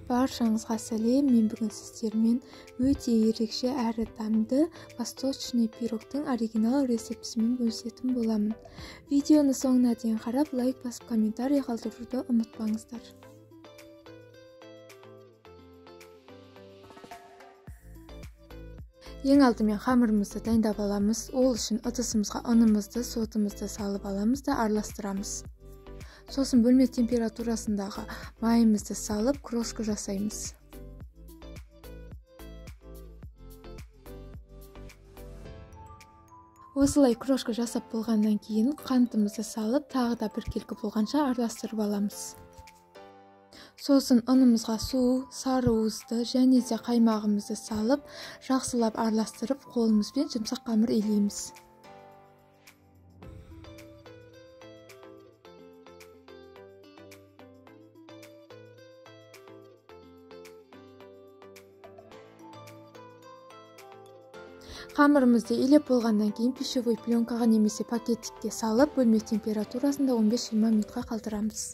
Баршаңызға сәлем. Мен бүгін сіздермен өте ерекше әрі дәмді восточный пирогтың оригинал рецептісімен бөлісетін боламын. Видеоны соңына дейін қарап, лайк басып, комментарий қалдыруды ұмытпаңыздар. Ең алдымен қамырымызды дайындап аламыз. Ол үшін ыдысымызға ұнымызды, сотымызды салып аламыз да араластырамыз. Сосын бөлме температурасындағы майымызды салып, крошка жасаймыз. Осылай крошка жасап болғаннан кейін қантымызды салып, тағы да біркелкі болғанша араластырып аламыз. Сосын ұнымызға су, сары уызды және де қаймағымызды салып, жақсылап араластырып, қолымызбен жұмсақ қамыр илейміз. Қамырымызды илеп болғаннан кейін пищевой пленкаға немесе пакетикке салып, бөлме температурасында 15-20 минутқа қалдырамыз.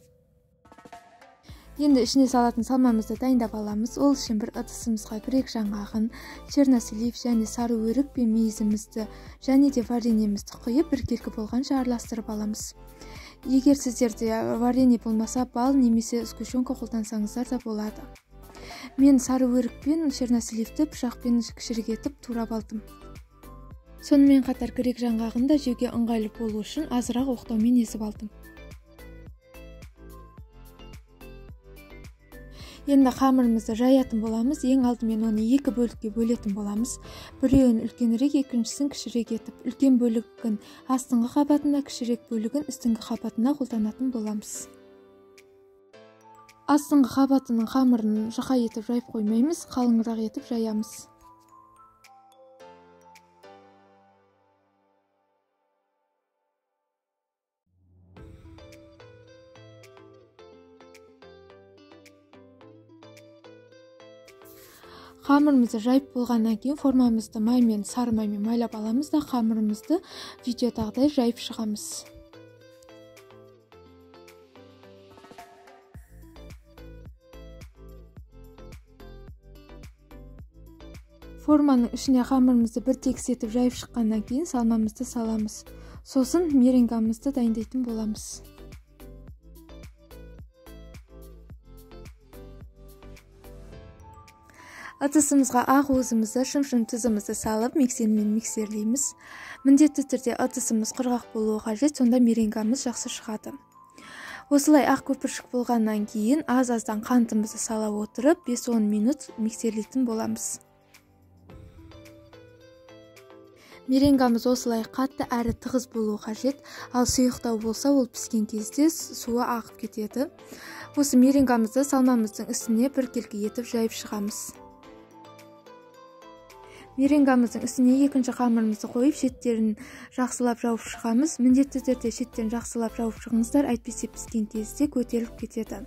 Енді ішіне салатын салмамызды дайындап аламыз. Ол үшін бір ыдысымызға грек жаңғағын, чернослив және сары өрік пен мейізімізді және де вареньемізді құйып, біркелкі болғанша араластырып аламыз. Егер сіздерде варенье болмаса, бал немесе сгущенка қолдансаңыздар да болады. Мен сары өрік пен черносливті пышақпен кішірек етіп турап алдым. Сонымен қатар грек жаңғағын да жеуге ыңғайлы болу үшін азырақ оқтаумен езіп алдым. Енді қамырымызды жаятын боламыз. Ең алдымен оны екі бөлікке бөлетін боламыз. Біреуін үлкенірек, екіншісін кішірек етіп. Үлкен бөлігін астыңғы қабатына, кішірек бөлігін үстіңгі қабатына қолданатын боламыз. Астыңғы қабатының қамырын жұқа етіп жайып қоймаймыз, қалыңырақ етіп жаямыз. Қамырымызды жайып болғаннан кейін формамызды маймен, сары маймен майлап аламыз да қамырымызды видеодағыдай жайып шығамыз. Форманың ішіне қамырымызды бір тегіс етіп жайып шыққаннан кейін салмамызды саламыз. Сосын меренгамызды дайындайтын боламыз. Ыдысымызға ақ уызымызды, шым-шым тұзымызды салып, миксермен миксерлейміз. Міндетті түрде ыдысымыз құрғақ болуы қажет, сонда меренгамыз жақсы шығады. Осылай ақ көпіршік болғаннан кейін аз-аздан қантымызды сала отырып, 5-10 минут миксерлейтін боламыз. Меренгамыз осылай қатты әрі тығыз болуы қажет, ал сұйықтау болса, ол піскен кезде суы ағып кетеді. Осы меренгамызды салмамыздың үстіне біркелкі етіп жайып шығамыз. Меренгамыздың үстіне екінші қамырымызды қойып, шеттерін жақсылап жауып шығамыз. Міндетті түрде шеттерін жақсылап жауып шығыңыздар, әйтпесе піскен кезде көтеріліп кетеді.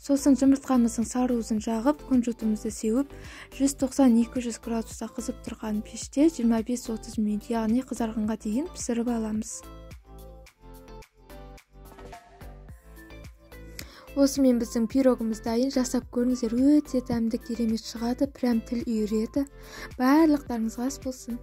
Сосын жұмыртқамыздың сары уызын жағып, күнжітімізді сеуіп, 190-200 градуста қызып тұрған пеште 25-30 минут, яғни қызарғанға дейін пісіріп аламыз. Осымен біздің пирогымыз дайын. Жасап көріңіздер, өте дәмді, керемет шығады, прям тіл үйіреді. Барлықтарыңызға ас болсын.